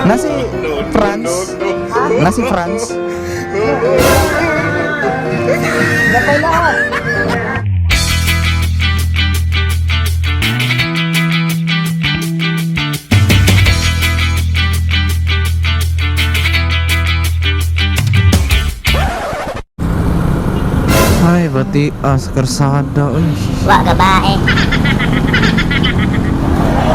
Na si Franz. Na si Franz. Napay lahat. Ay, bati sa karsada. Uy. Wa ka ba eh.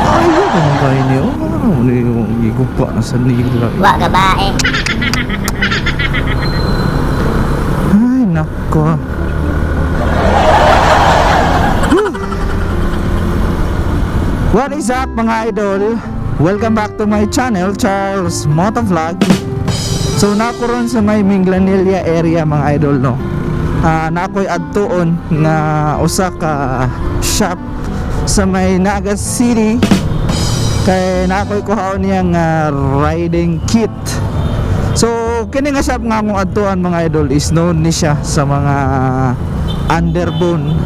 Ay, ano kayo niyo? Ano yung gigupa na sa nila? Wa ka ba eh. Ay, nako. Whew. What is up, mga idol? Welcome back to my channel, Charles Motovlog. So nako ron sa may Minglanilla area, mga idol, no. Nako'y adtuon nga usa ka shop sa may Naga City kay nako'y kuhaon niya nga riding kit. So kini nga shop nga among adtuan, mga idol, is known ni siya sa mga underbone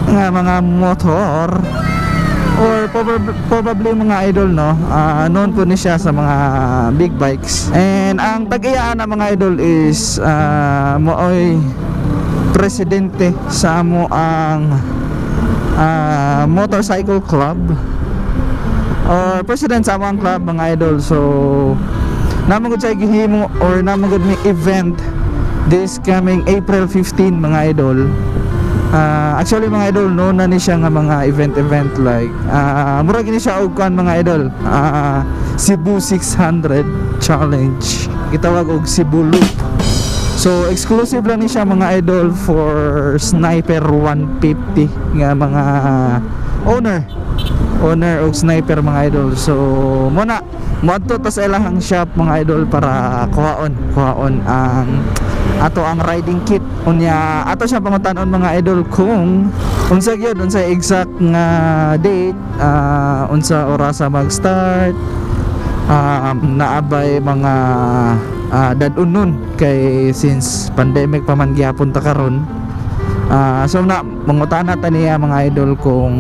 nga mga motor or probably, mga idol, no, known po ni siya sa mga big bikes, and ang tag-iyaan na, mga idol, is mooy presidente sa amo ang motorcycle club or president sa among club, mga idol. So namang gud siya gihimo or namang gud may event this coming April 15, mga idol. Actually, mga idol, no na ni siya nga mga event event like mura gini siya og kuan, mga idol, Cebu 600 Challenge, gitawag og Cebu Loop. So exclusive lang ni siya, mga idol, for Sniper 150 nga mga owner owner og sniper, mga idol. So muna moadto ta sa ilahang shop, mga idol, para kuhaon kuhaon ang ato ang riding kit. Unya ato siya pangutan-on, mga idol, kung unsa gyud, unsa exact nga date, unsa orasa mag-start, naabay mga dad-unon kay since pandemic pa man gyapon ta karon. So na mangutana ta niya, mga idol, kung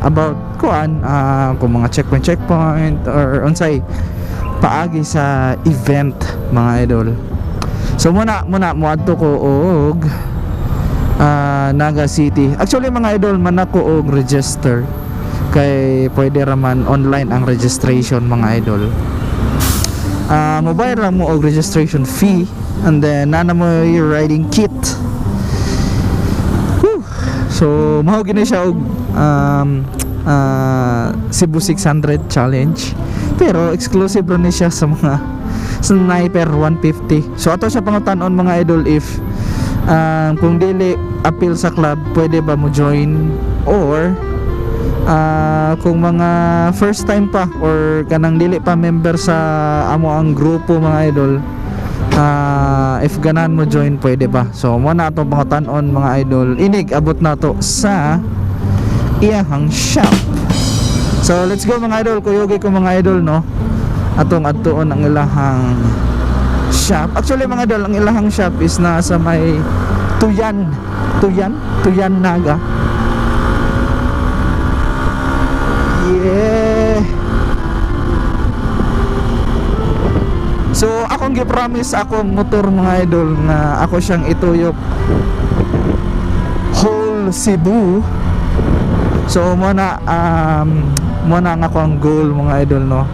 about kuan, kung mga checkpoint checkpoint or unsay paagi sa event, mga idol. So muna muna moadto ko og Naga City. Actually, mga idol, man ako og register kay pwede raman online ang registration, mga idol. Mobayad lang mo og registration fee and then nana mo your riding kit. Whew. So mao gini siya og Cebu 600 Challenge, pero exclusive rin ni siya sa mga Sniper 150. So ato siya pangutan-on, mga idol, if kung dili appeal sa club, pwede ba mo join or kung mga first time pa or kanang dili pa member sa amo ang grupo, mga idol, if ganahan mo join, pwede ba. So mo na atong pangutan-on, mga idol, inig abot na to sa iyahang shop. So let's go, mga idol. Kuyugi ko, mga idol, no, atong adtuon ang ilahang shop. Actually, mga idol, ang ilahang shop is nasa may Tuyan Tuyan Tuyan Naga. Yeah. So akong gi-promise akong motor, mga idol, nga ako siyang ituyok whole Cebu. So mo na ang ako ang goal, mga idol, no,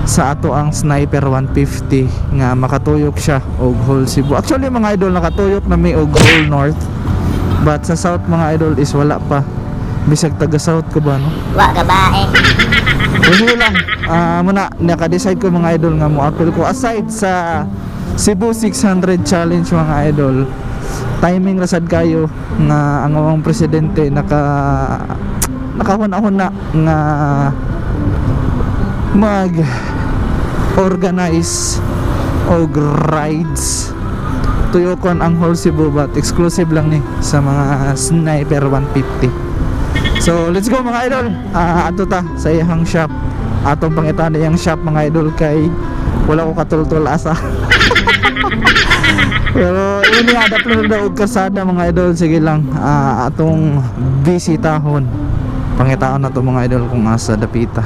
sa ato ang Sniper 150 nga makatuyok siya og whole Cebu. Actually, mga idol, nakatuyok na mi og whole North. But sa South, mga idol, is wala pa. Bisag taga South ko ba, no? Wa ka ba eh. Sige lang. Muna, naka-decide ko, mga idol, nga mo appeal ko. Aside sa Cebu 600 Challenge, mga idol, timing rasad kayo nga ang among presidente nakahuna-huna nga mag organize og rides, tuyokon ang whole Cebu, but exclusive lang ni sa mga Sniper 150. So let's go, mga idol. Ato ta sa iyang shop. Atong pangitan iyang shop, mga idol, kay wala ko katultol asa. Pero ini adap lang daw og kasada, mga idol. Sige lang, atong bisitahon. Pangitaan na to, mga idol, kung asa dapita.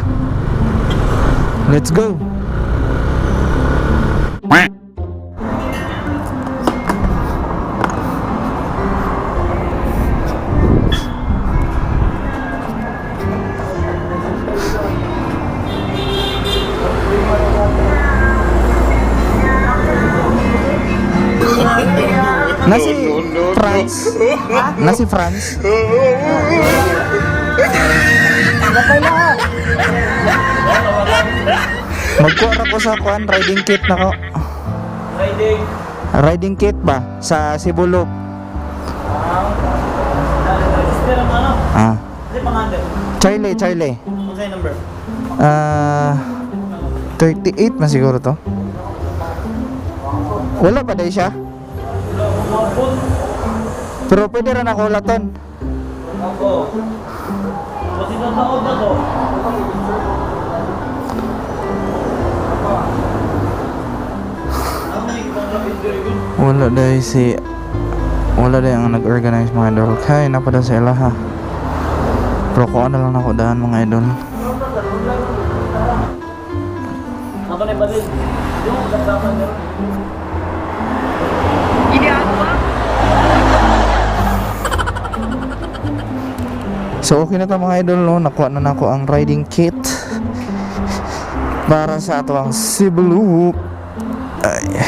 Let's go. Na si Franz. Na si Franz. Magkuha ra ko sa kuan riding kit nako. Riding. Riding kit ba sa Cebu Loop? Register ang ano? Ah, Kasi pangalan. Charlie, Charlie. Ano sa'yo number? Ah, 38 man siguro to. Wala pa dahil siya. Mabot. Pero pwede rin ako laton. Ako. Kasi sa taon na to. Wala dahil si, wala dahil ang nag-organize, mga idol. Kaya na pa daw sa ilaha. Pero kuha na lang ako daan, mga idol. Ako na ibalin. Yung kasama niya. So okay na to, mga idol, no. Nakuha na nako ang riding kit para sa ato ang Cebu Loop. Ay.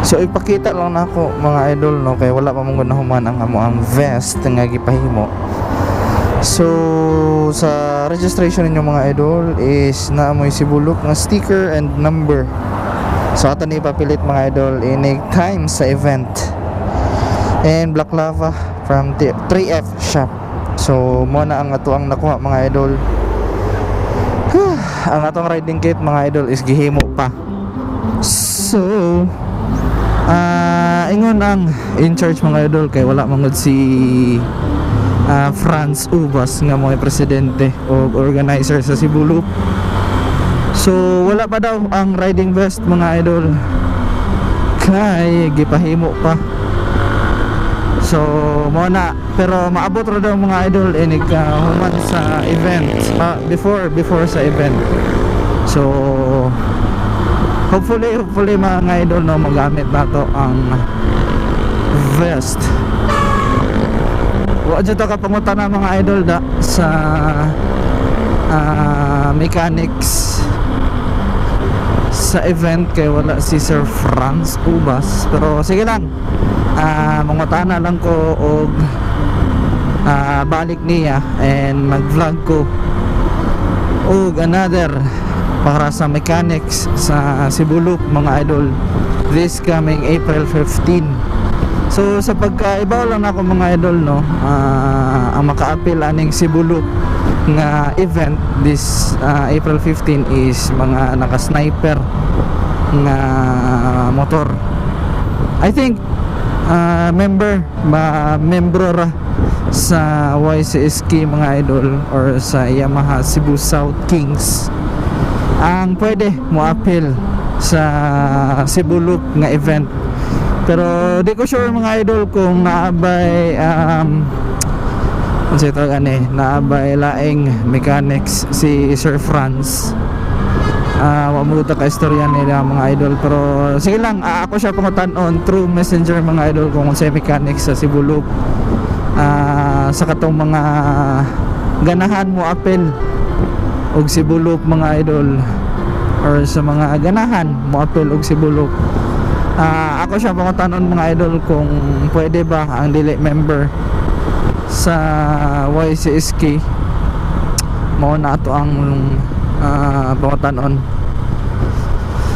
So ipakita lang nako, mga idol, no, kay wala pa man gud nahuman ang amo ang vest nga gipahimo. So sa registration ninyo, mga idol, is naamoy Cebu Loop nga sticker and number. So ato ni ipapilit, mga idol, inig time sa event. And Black Lava from 3F shop. So mo na ang ato ang nakuha, mga idol. Ang atong riding kit, mga idol, is gihimo pa. So ingon ang in charge, mga idol, kay wala man gud si Franz Ubas nga mga presidente o organizer sa Cebu Loop. So wala pa daw ang riding vest, mga idol, kay gipahimo pa. So mo na, pero maabot ra daw, mga idol, inig human sa event, before before sa event. So hopefully, hopefully, mga idol, no, magamit na to ang vest. Wa jud ta kapangutan na, mga idol, da sa mechanics sa event kay wala si Sir Franz Ubas, pero sige lang, mangutana lang ko og balik niya and mag-vlog ko og another para sa mechanics sa Cebu Loop, mga idol, this coming April 15. So sa pagkaibaw lang ako, mga idol, no, ang maka-apil aning Cebu Loop nga event this April 15 is mga naka-sniper nga motor. I think member ba, membro ra sa YCSK, mga idol, or sa Yamaha Cebu South Kings ang pwede mo appeal sa Cebu Loop nga event. Pero di ko sure, mga idol, kung naabay ano ito gani, naabay laing mechanics si Sir Franz. Wa mo ta ka istorya nila, mga idol, pero sige lang, ako siya pangutan-on through Messenger, mga idol, kung unsay mechanics sa Cebu Loop, sa katong mga ganahan mo apil og Cebu Loop, mga idol, or sa mga ganahan mo apil og Cebu Loop. Ako siya pangutan-on, mga idol, kung pwede ba ang dili member sa YCSK. Mao na ato ang pangutan-on.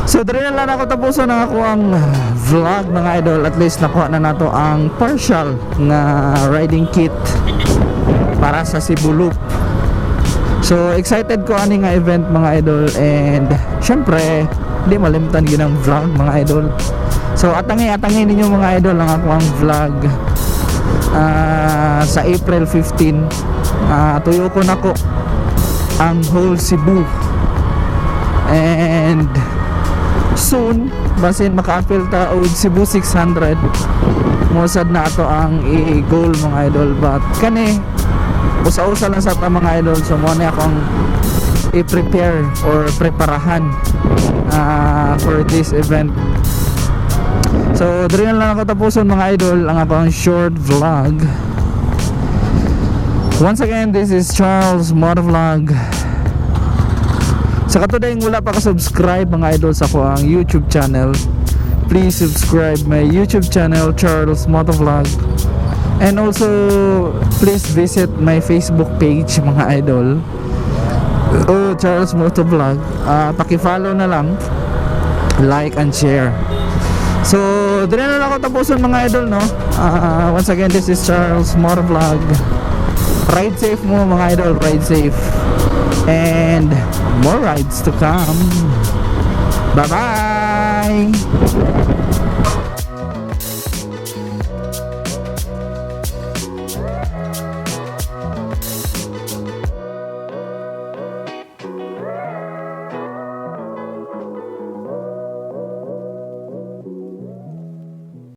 So diri na lang ako tapuson ang ako ang vlog, mga idol. At least nakuha na nato ang partial nga riding kit para sa Cebu Loop. So excited ko ani nga event, mga idol, and syempre di malimtan ginang vlog, mga idol. So atangi atangi ninyo, mga idol, ang ako ang vlog sa April 15. Tuyo ko nako ang whole Cebu and Soon, basin maka-apil ta og Cebu 600, mosad na ato ang i-goal, mga idol. But kani, usa-usa lang sa ta, mga idol. So mo na akong i-prepare or preparahan for this event. So diri na lang ako tapuson, mga idol, ang akong short vlog. Once again, this is Charles Motovlog. Sa katong wala pa ka-subscribe, mga idol, sa akoang YouTube channel, please subscribe my YouTube channel, Charles Motovlog. And also, please visit my Facebook page, mga idol. Oh, Charles Motovlog. Paki-follow na lang, like and share. So, diri na lang ako tapusin, mga idol, no? Once again, this is Charles Motovlog. Ride safe mo, mga idol, ride safe. And more rides to come. Bye-bye!